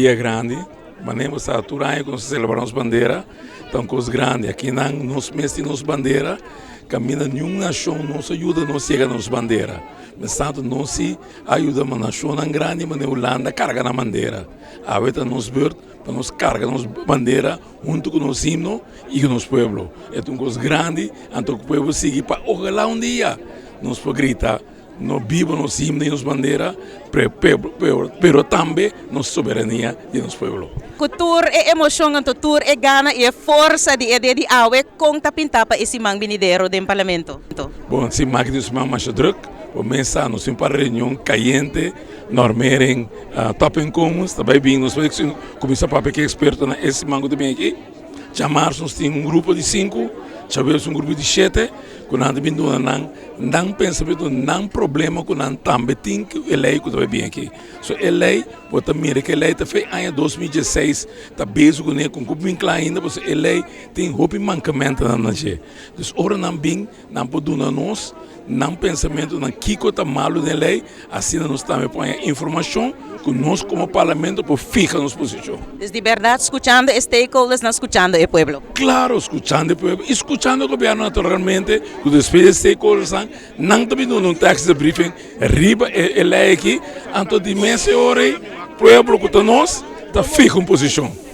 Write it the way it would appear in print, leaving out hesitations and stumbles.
Dia grandi, manera sa tur aña ku nos selebrá nos bandera, ta un kos grandi. Aki nan nos mes tin nos bandera, kaminda niun nashon no sa yuda nos yega na nos bandera. Mientrastantu nos si a yuda nashonnan grandi manera Hulanda karga nan bandera. Awe ta nos beurt pa nos karga nos bandera huntu ku nos himno i ku nos pueblo. E ta un kos grandi, anto ku pueblo sigui pa ojalá un dia nos por grita no biba nos himno i nos bandera, pero tambe nos soberania di nos pueblo. Ku tur e emoshon anto tur e gana i e forsa di e dia di awe, kon ta pinta pa e siman binidero den Parlamento? Bon, siman aki tin un siman masha druk. Bo mes sa, nos tin un par reunion kayente, normering, topinkomens, ta bai bin, nos bai kuminsá papia ku e ekspertonan e siman ku ta bin aki. Djamarsu nos tin un grupo di sinku, djaweps un grupo di shete, ku nan ta bin duna nan nan pensamentu, nan problema ku nan tambe tin ku e lei ku ta bai bin aki. So e lei, bo ta mira ku e lei ta fe aña 2016 ta bezig kuné, ku bin kla ainda, pasobra e lei tin hopi mankamentunan na dje. Dus ora nan bin, nan por duna nos nan pensamentunan kiko ta malu den e lei, asina nos tambe por haña informashon ku nos komo parlamento por fiha nos posishon. Dus di bèrdat skuchando e stakeholdersnan, skuchando e pueblo. Klaro, skuchando e pueblo i skuchando e gobièrnu naturalmente, ku despues di e stakeholdersnan, nan ta bin duna un tekst di briefing riba e lei aki, anto di mes e ora ei pueblo ku ta nos ta fiha un posishon.